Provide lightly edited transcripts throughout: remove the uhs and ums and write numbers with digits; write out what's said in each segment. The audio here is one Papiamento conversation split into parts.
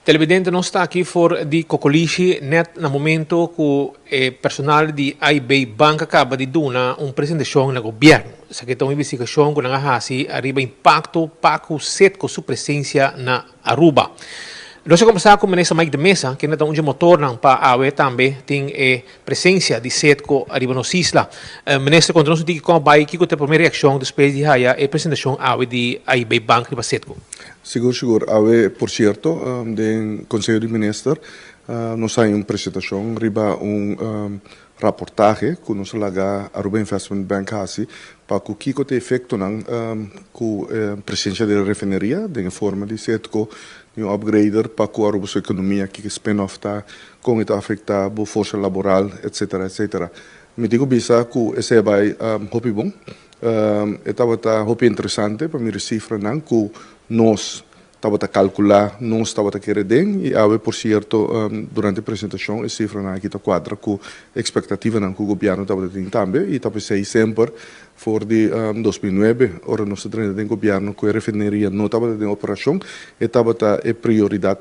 Televidente, nos ta aki for di Cocolishi net na momento cu e personal di AIB Bank a caba di duna un presentacion na gobierno. Esaki ta un investigacion cu nan a haci ariba impacto pa cu Citgo su presencia na Aruba. Nos a combersa cu Minister Mike de Meza, kende ta un dje motornan pa awe tambe tin e presencia di Citgo ariba nos isla. Minister, conta nos un tiki con a bay, kico ta e prome reaccion despues di haya e presentacion awe di AIB Bank riba Citgo? Sigur sigur. Awe por cierto den Conseho di Minister nos haña un presentacion riba un raportahe cu nos a laga Aruba Investment Bank haci pa cu kico ta e efectonan cu e presencia di e refineria den e forma di Citgo, di un upgrader pa cu Aruba su economia, kico e spin-off ta, con e ta afecta bo forsa laboral, etcetera, etcetera. Mi tin cu bisa cu esey a bay hopi bon. E tabata hopi interesante pa mira cifranan cu nos tabata calcula, nos tabata kere den y awe por cierto durante e presentacion e cifranan aki ta cuadra cu expectativanan cu gobierno tabata tin tambe y ta pesey semper for di 2009 ora nos ta drenta den gobierno cu e refineria no tabata den operacion e tabata e prioridad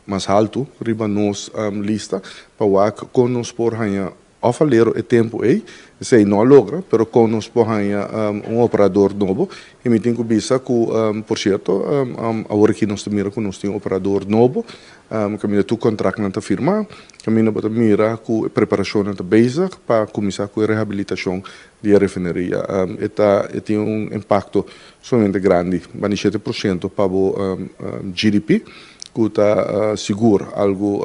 mas halto riba nos lista pa wak con nos por haña Of alero e tempu ei, esei no a logra, pero kon nos por haña un operador nobo? I mi tin ku bisa ku, por sierto, awor aki nos ta mira ku nos tin un operador nobo, kaminda tur kontraktnan ta firmá, kaminda bo ta mira ku e preparashonnan ta bezig pa kuminsá ku e rehabilitashon di e refineria. E ta e tin un impakto sumamente grandi, banda di 7% pa bo GDP, ku ta sigur algu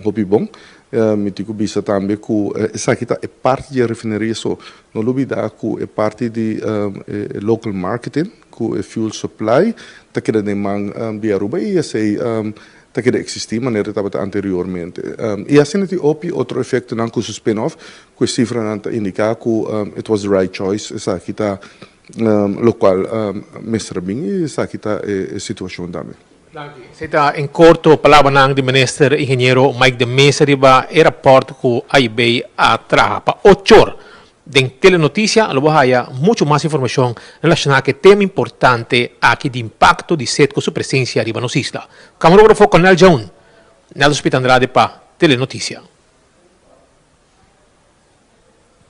hopi bon. Mi tin ku bisa tambe ku esaki ta e parti di e refineria so. No lubida ku e parti di e local marketing ku e fuel supply ta keda den man di Aruba i esei ta keda eksistí manera e tabata anteriormente. I asina tin hopi otro efektonan ku su spin off ku e sifranan ta indiká ku it was the right choice. Esaki ta lokual mester a bin i esaki ta e situashon tambe. Danki. Esei ta en korto palabranan di Minister Ingeniero Mike de Meza riba e rapòrt ku AIB a traha. Pa ochor den Telenoticia lo bo haya muchu mas informashon relashoná ku e tema importante aki di impakto di Citgo su presensia riba nos isla. Kamarógrafo Cornel Joun, Nelson Pita Andrade pa Telenoticia.